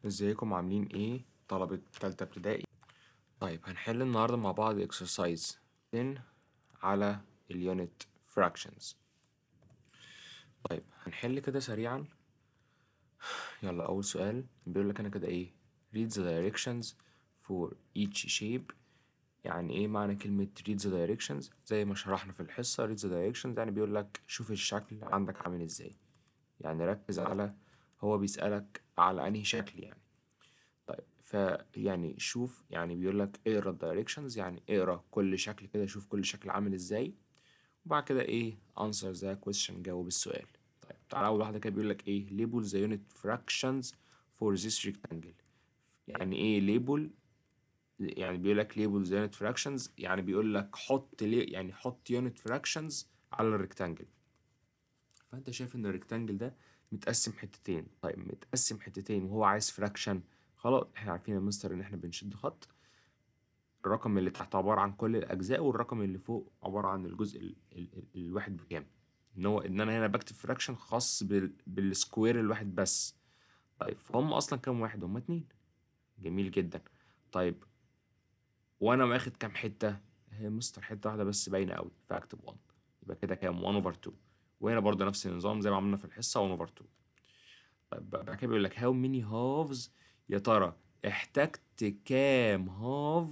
ازيكم عاملين ايه طلبة تالتة ابتدائي؟ طيب هنحل النهاردة مع بعض exercise 10 على ال unit fractions. طيب هنحل كده سريعا. يلا أول سؤال بيقول لك أنا كده ايه؟ read the directions for each shape. يعني ايه معنى كلمة read the directions؟ زي ما شرحنا في الحصة read the directions يعني بيقول لك شوف الشكل عندك عامل ازاي، يعني ركز على هو بيسألك على أنهي شكل يعني. طيب فيعني شوف، يعني بيقول لك اقرا ال directions، يعني اقرا كل شكل كده، شوف كل شكل عامل ازاي، وبعد كده ايه answer the question، جاوب السؤال. طيب تعالى اول واحده كده بيقول لك ايه label the unit fractions for this rectangle. يعني ايه label؟ يعني بيقول لك label the unit fractions، يعني بيقول لك حط ليه، يعني حط unit fractions على ال rectangle. فانت شايف ان ال rectangle ده متقسم حتتين، طيب متقسم حتتين وهو عايز fraction، خلاص احنا عارفين يا مستر ان احنا بنشد خط، الرقم اللي تحت عبارة عن كل الأجزاء والرقم اللي فوق عبارة عن الجزء الواحد بكام، ان هو ان انا هنا بكتب fraction خاص بال square الواحد بس. طيب فهم اصلا كام واحد؟ هم 2. جميل جدا. طيب وانا واخد كام حتة؟ هي مستر حتة واحدة بس باينة قوي، فاكتب 1، يبقى كده كام؟ 1/2. وهنا برضه نفس النظام زي ما عملنا في الحصة 1/2. طيب بعد كده بيقول لك how many halves، يا ترى احتجت كام half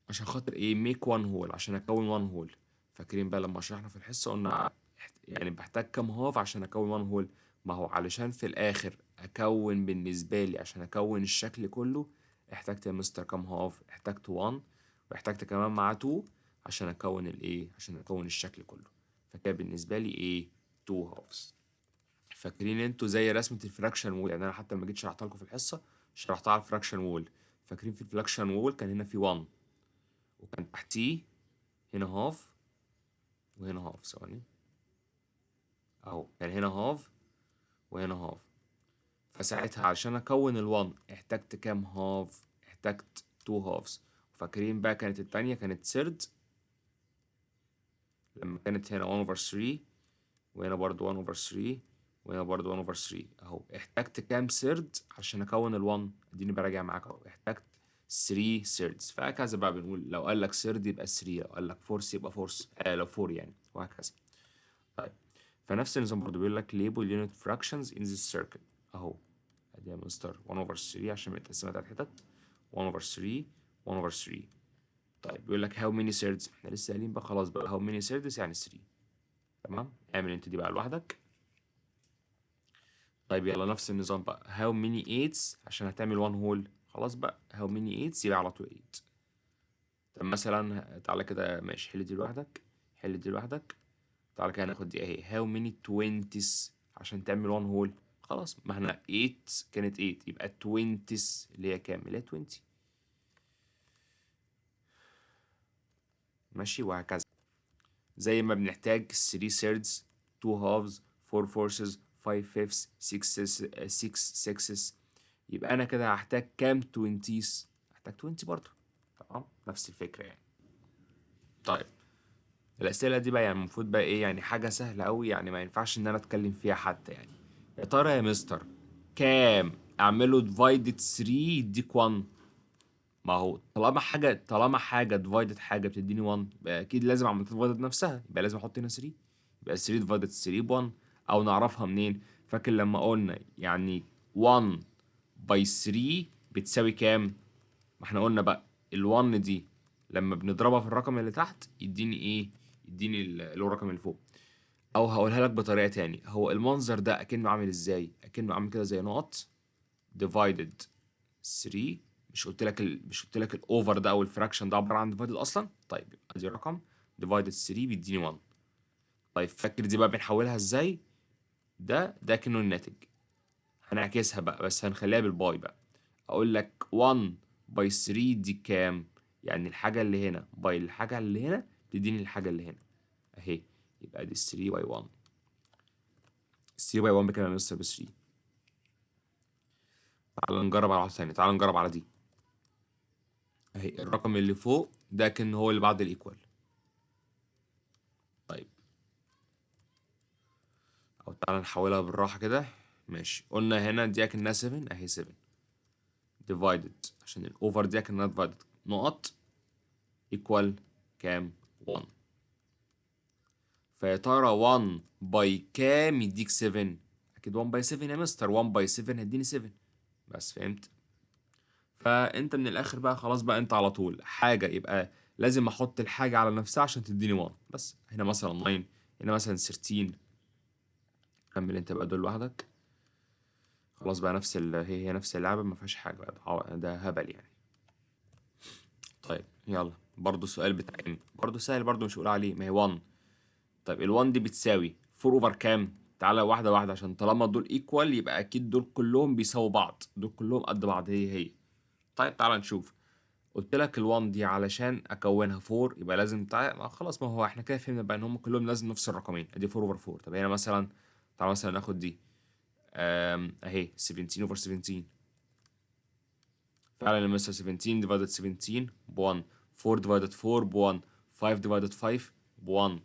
عشان خاطر ايه؟ make one whole، عشان اكون one whole. فاكرين بقى لما شرحنا في الحصة قلنا يعني بحتاج كام half عشان اكون one whole؟ ما هو علشان في الاخر اكون بالنسبة لي عشان اكون الشكل كله احتجت يا مستر كام half؟ احتجت 1، واحتجت كمان مع 2 عشان اكون الايه؟ عشان اكون الشكل كله. فكده بالنسبة لي ايه؟ 2 halves. فاكرين انتوا زي رسمة ال fraction wall، يعني انا حتى لما جيت شرحتها لكم في الحصة شرحتها على ال fraction wall. فاكرين في ال fraction wall كان هنا في 1 وكان تحتيه هنا half وهنا half، ثواني اهو، كان هنا half وهنا half. فساعتها عشان اكون ال1 احتجت كام half؟ احتجت 2 halves. فاكرين بقى كانت التانية كانت third لما كانت هنا 1/3 وهنا برضو 1/3 وهنا برضو 1/3 اهو. احتجت كام third عشان اكون ال1؟ اديني براجع معاك اهو، احتجت 3 thirds. فهكذا بقى بنقول لو قال لك third يبقى 3، لو قال لك fourth يبقى fourth، لو 4 يعني، وهكذا. طيب فنفس النظام برضو بيقول لك label unit fractions in this circle اهو، ادي يا مستر 1/3 عشان متقسمه تلات حتت، 1/3 1/3. طيب بيقول لك how many thirds، احنا لسه قايلين بقى خلاص بقى how many thirds يعني 3. تمام، اعمل انت دي بقى لوحدك. طيب يلا نفس النظام بقى how many eighths عشان هتعمل 1 whole، خلاص بقى how many eighths يبقى على طول 8. طب مثلا تعالى كده ماشي، حل دي لوحدك، حل دي لوحدك. تعالى كده ناخد دي اهي how many twenties عشان تعمل 1 whole، خلاص ما احنا 8 كانت 8 يبقى twenties اللي هي كام؟ اللي هي 20. ماشي وهكذا. زي ما بنحتاج 3 thirds 2 halves 4 fourths 5 fifths 6 sixes، يبقى انا كده هحتاج كام twenties؟ هحتاج 20 برضه. تمام، نفس الفكرة يعني. طيب الأسئلة دي بقى يعني المفروض بقى ايه؟ يعني حاجة سهلة أوي، يعني ما ينفعش إن أنا أتكلم فيها حتى يعني. يا ترى يا مستر كام أعمله divided 3 يديك 1؟ ما هو طالما حاجة divided حاجة بتديني 1، يبقى أكيد لازم أعمل divided نفسها، يبقى لازم أحط هنا 3، يبقى 3 divided 3 ب 1. أو نعرفها منين؟ فاكر لما قلنا يعني 1 by 3 بتساوي كام؟ ما احنا قلنا بقى ال 1 دي لما بنضربها في الرقم اللي تحت يديني ايه؟ يديني الرقم اللي فوق. او هقولها لك بطريقه تاني، هو المنظر ده اكنه عامل ازاي؟ اكنه عامل كده زي نقط divided 3. مش قلت لك ال over ده او ال fraction ده عباره عن divided اصلا؟ طيب يبقى ادي رقم divided 3 بيديني 1. طيب فاكر دي بقى بنحولها ازاي؟ ده كأنه الناتج، هنعكسها بقى بس هنخليها بال by بقى. اقول لك 1 by 3 دي كام؟ يعني الحاجه اللي هنا by الحاجه اللي هنا تديني الحاجه اللي هنا اهي، يبقى دي 3 by 1. 3 by 1 بكام يا مستر؟ ب 3. تعال نجرب على واحده ثانيه، تعال نجرب على دي اهي، الرقم اللي فوق ده كان هو اللي بعد ال equal. طيب او تعال نحولها بالراحه كده، ماشي، قلنا هنا دي اكنها 7، اهي 7 divided عشان ال over دي اكنها divided نقط equal كام؟ 1. فيا ترى 1 by كام يديك 7؟ اكيد 1 by 7 يا مستر، 1 by 7 هيديني 7 بس، فهمت؟ فانت من الاخر بقى خلاص بقى انت على طول حاجه، يبقى لازم احط الحاجه على نفسها عشان تديني 1 بس. هنا مثلا 9، هنا مثلا 13، كمل انت بقى دول لوحدك. خلاص بقى نفس هي هي نفس اللعبه، ما فيهاش حاجه بقى، ده هبل يعني. طيب يلا برضو السؤال بتاع برضو سهل، برضو مش هقول عليه، ما هي 1. طيب ال1 دي بتساوي 4 over كام؟ تعالى واحده واحده، عشان طالما دول equal يبقى اكيد دول كلهم بيساووا بعض، دول كلهم قد بعض، هي هي. طيب تعالى نشوف، قلت لك ال1 دي علشان اكونها 4 يبقى لازم ما خلاص، ما هو احنا كده فهمنا بقى ان هم كلهم لازم نفس الرقمين، ادي 4 over 4. طب هنا مثلا تعالى مثلا ناخد دي، اهي 17 over 17، فعلا مثلا 17 divided 17 ب 1، 4 divided 4 ب 1، 5 divided 5 ب 1.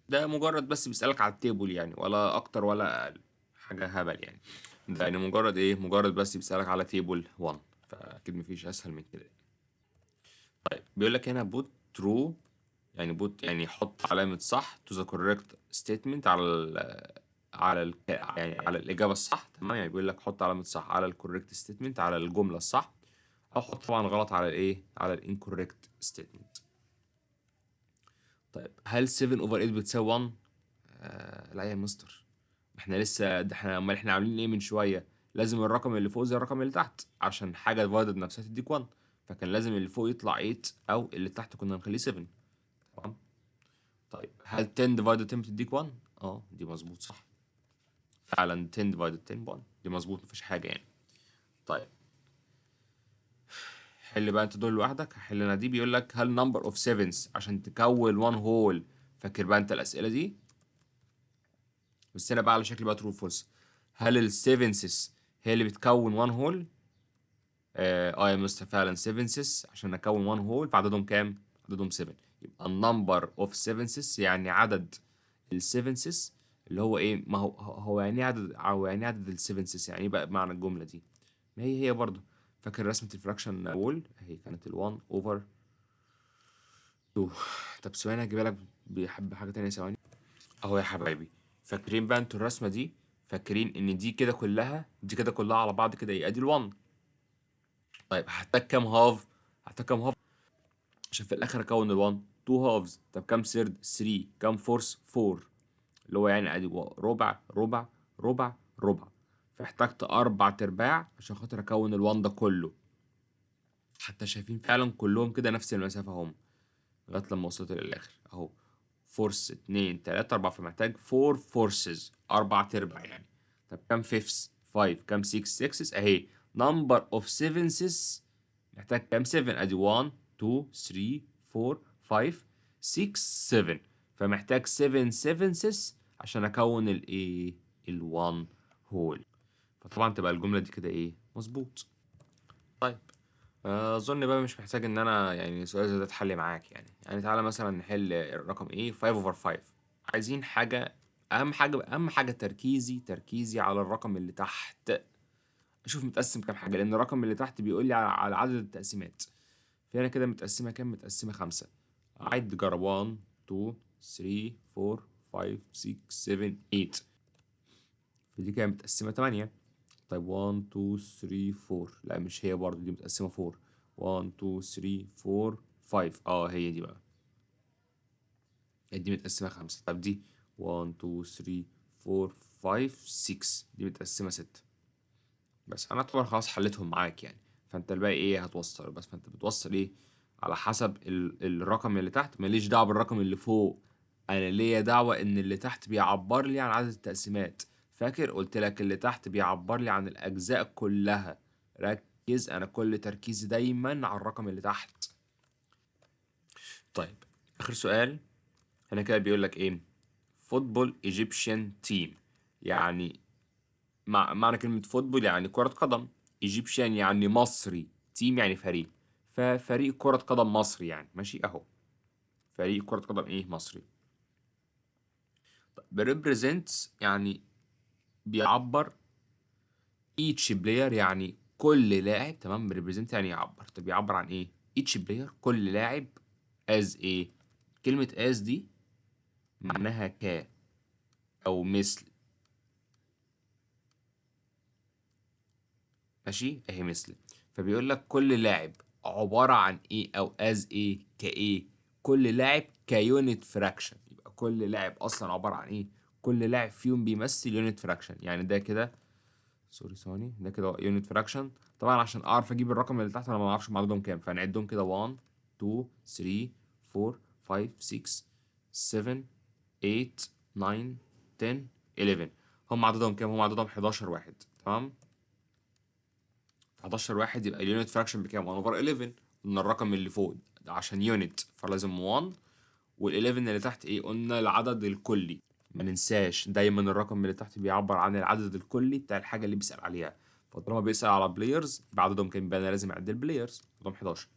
ده مجرد بس بيسألك على ال table يعني، ولا اكتر ولا اقل، حاجة هبل يعني. ده يعني مجرد ايه؟ مجرد بس بيسألك على table 1، فاكيد مفيش اسهل من كده. طيب بيقول لك هنا put true، يعني put يعني حط علامة صح to the correct statement على ال يعني على الإجابة الصح، تمام؟ يعني بيقول لك حط علامة صح على ال correct statement، على الجملة الصح، أو حط طبعا غلط على الإيه؟ على ال incorrect statement. طيب هل 7 over 8 بتساوي 1؟ لا يا مستر، احنا لسه ده احنا امال احنا عاملين ايه من شوية؟ لازم الرقم اللي فوق زي الرقم اللي تحت عشان حاجة divided نفسها تديك 1، فكان لازم اللي فوق يطلع 8 أو اللي تحت كنا نخليه 7، تمام؟ طيب هل 10 divided 10 بتديك 1؟ اه دي مظبوط صح، فعلا 10 divided 10 1، دي مظبوط مفيش حاجة يعني. طيب حل بقى انت دول لوحدك، هحل انا دي. بيقول لك هل number of sevens عشان تكون 1 whole، فاكر بقى انت الأسئلة دي؟ بس هنا بقى على شكل بقى true false. هل ال sevenths هي اللي بتكون 1 whole؟ اه يا مستر فعلا sevenths عشان اكون 1 whole، فعددهم كام؟ عددهم 7. يبقى ال number of sevenths يعني عدد ال sevenths اللي هو ايه؟ ما هو هو يعني ايه عدد، هو يعني عدد ال sevenths يعني ايه بقى بمعنى الجملة دي؟ ما هي هي برضه، فاكر رسمة ال fraction wall اهي كانت ال 1 over 2. طب ثواني هجيبها لك بيحب حاجة تانية، ثواني اهو يا حبايبي. فاكرين بقى انتوا الرسمة دي؟ فاكرين ان دي كده كلها، دي كده كلها على بعض كده ايه؟ ادي ال 1. طيب هحتاج كام half؟ هحتاج كام half عشان في الاخر اكون ال 1؟ 2 halves. طب كام third؟ 3. كام fourth؟ 4، اللي هو يعني ادي ربع ربع ربع ربع، فاحتاجت 4 ارباع عشان خاطر اكون ال 1 ده كله. حتى شايفين فعلا كلهم كده نفس المسافة هم لغاية لما وصلت للاخر اهو، fourths 2 3 4، فمحتاج 4 fourths، 4 ارباع يعني. طب كام fifths؟ 5. كام 6؟ 6 اهي. number of sevenths محتاج كام؟ 7. ادي 1 2 3 4 5 6 7، فمحتاج 7 sevenths عشان اكون الايه؟ ال1 whole. فطبعا تبقى الجملة دي كده ايه؟ مظبوط. طيب اظن بقى مش محتاج ان انا يعني سؤال زي ده اتحل معاك يعني. يعني تعالى مثلا نحل الرقم ايه؟ 5 over 5. عايزين حاجة، اهم حاجة، اهم حاجة تركيزي، تركيزي على الرقم اللي تحت، اشوف متقسم كام حاجة، لان الرقم اللي تحت بيقول لي على عدد التقسيمات. فهنا كده متقسمة كام؟ متقسمة 5. عد جرب 1 2 3 4 5 6 7 8، فدي كده متقسمة 8. طيب 1 2 3 4، لا مش هي برضه، دي متقسمة 4. 1 2 3 4 5، اه هي دي بقى، دي متقسمة 5. طب دي 1 2 3 4 5 6، دي متقسمة 6. بس انا اعتبر خلاص حلتهم معاك يعني، فانت الباقي ايه؟ هتوصل بس. فانت بتوصل ايه؟ على حسب الرقم اللي تحت، ماليش دعوة بالرقم اللي فوق، انا ليا دعوة ان اللي تحت بيعبر لي عن عدد التقسيمات. فاكر قلت لك اللي تحت بيعبر لي عن الاجزاء كلها. ركز، انا كل تركيزي دايما على الرقم اللي تحت. طيب اخر سؤال هنا كده بيقول لك ايه؟ football Egyptian team، يعني معنى كلمة football يعني كرة قدم، Egyptian يعني مصري، team يعني فريق، ففريق كرة قدم مصري يعني، ماشي اهو فريق كرة قدم ايه؟ مصري. طيب represents يعني بيعبر each player يعني كل لاعب، تمام؟ represent يعني يعبر. طب يعبر عن ايه؟ each player كل لاعب as ايه؟ كلمة as دي معناها ك او مثل، ماشي؟ اهي مثل. فبيقول لك كل لاعب عبارة عن ايه او as ايه؟ كايه؟ كل لاعب ك unit fraction. يبقى كل لاعب اصلا عبارة عن ايه؟ كل لاعب فيهم بيمثل unit fraction. يعني ده كده، sorry ثواني، ده كده unit fraction. طبعا عشان اعرف اجيب الرقم اللي تحت انا ما اعرفش عددهم كام، فهنعدهم كده 1 2 3 4 5 6 7 8 9 10 11. هم عددهم كام؟ هم عددهم 11 واحد، تمام؟ 11 واحد يبقى ال unit fraction بكام؟ 1 over 11. قلنا الرقم اللي فوق ده عشان unit فلازم 1، وال 11 اللي تحت ايه؟ قلنا العدد الكلي. ما ننساش دايما الرقم اللي تحت بيعبر عن العدد الكلي بتاع الحاجة اللي بيسأل عليها. فطالما بيسأل على players يبقى عددهم كام؟ يبقى انا لازم اعد ال players، عددهم 11.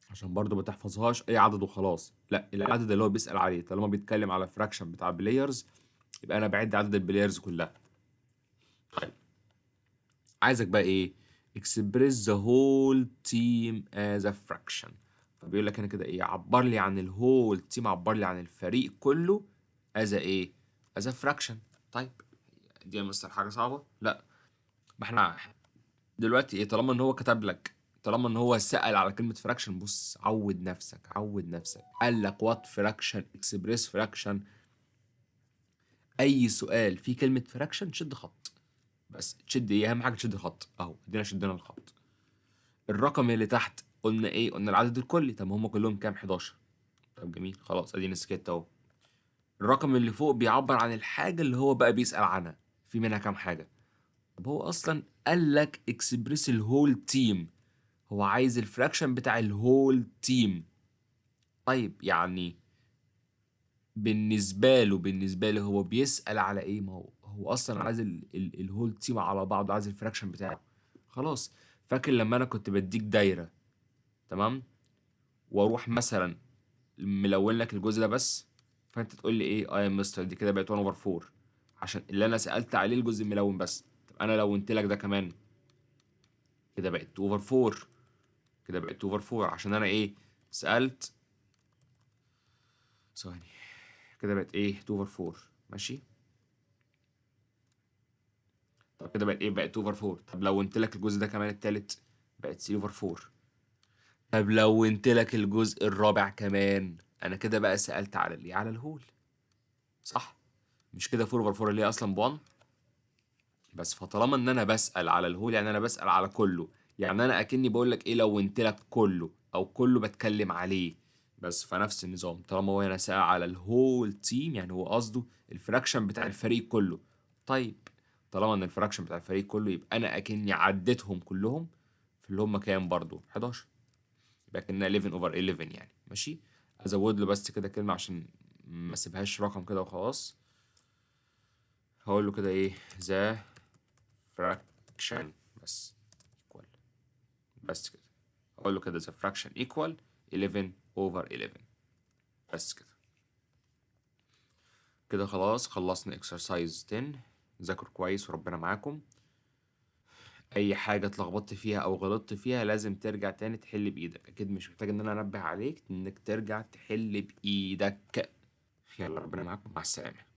عشان برضو ما تحفظهاش اي عدد وخلاص، لا، العدد اللي هو بيسأل عليه. طالما بيتكلم على fraction بتاع players يبقى انا بعد عدد ال players كلها. طيب عايزك بقى ايه؟ express the whole team as a fraction. فبيقول لك انا كده ايه؟ عبر لي عن ال whole team، عبر لي عن الفريق كله as a ايه؟ as a fraction. طيب دي يا مستر حاجة صعبة؟ لا، ما احنا دلوقتي ايه؟ طالما ان هو كتب لك، طالما ان هو سأل على كلمة fraction، بص عود نفسك، عود نفسك. قال لك what fraction، express fraction، اي سؤال فيه كلمة fraction شد خط، بس تشد ايه؟ اهم حاجة تشد خط. اهو ادينا شدنا الخط. الرقم اللي تحت قلنا ايه؟ قلنا العدد الكلي. طب هم كلهم كام؟ 11. طب جميل، خلاص ادينا سكت اهو. الرقم اللي فوق بيعبر عن الحاجة اللي هو بقى بيسأل عنها، في منها كام حاجة. طب هو اصلا قال لك express ال whole team، هو عايز ال fraction بتاع ال whole team. طيب يعني بالنسبة له هو بيسأل على ايه؟ ما هو اصلا عايز ال whole team على بعضه، عايز ال fraction بتاعه. خلاص، فاكر لما انا كنت بديك دايرة، تمام، واروح مثلا ملون لك الجزء ده بس، فانت تقول لي ايه؟ اه يا مستر دي كده بقت 1 over 4 عشان اللي انا سألت عليه الجزء الملون بس. طب انا لونت لك ده كمان كده بقت 2 over 4، كده بقت 2 over 4 عشان انا ايه؟ سألت ثواني، كده بقت ايه؟ 2 over 4، ماشي. طب كده بقت ايه؟ بقت 2 over 4. طب لو لونت لك الجزء ده كمان التالت بقت 3 over 4. طب لو لونت لك الجزء الرابع كمان، انا كده بقى سألت على الايه؟ على ال whole، صح؟ مش كده 4 over 4 اللي هي اصلا ب 1 بس. فطالما ان انا بسأل على ال whole يعني انا بسأل على كله، يعني انا اكني بقول لك ايه؟ لونت لك كله او كله بتكلم عليه بس. فنفس النظام، طالما هو هنا سأل على ال whole team يعني هو قصده ال fraction بتاع الفريق كله. طيب طالما ان ال fraction بتاع الفريق كله يبقى انا اكني عديتهم كلهم في اللي هم كام برضو؟ 11، يبقى كأنها 11 over 11 يعني، ماشي. ازود له بس كده كلمة عشان ما اسيبهاش رقم كده وخلاص. هقول له كده ايه؟ the fraction بس equal، بس كده. هقول له كده the fraction equal 11 over 11 بس كده. كده خلاص خلصنا exercise 10. ذاكروا كويس وربنا معاكم. اي حاجة اتلخبطت فيها او غلطت فيها لازم ترجع تاني تحل بايدك، اكيد مش محتاج ان انا انبه عليك انك ترجع تحل بايدك. يلا ربنا معاكم، مع السلامة.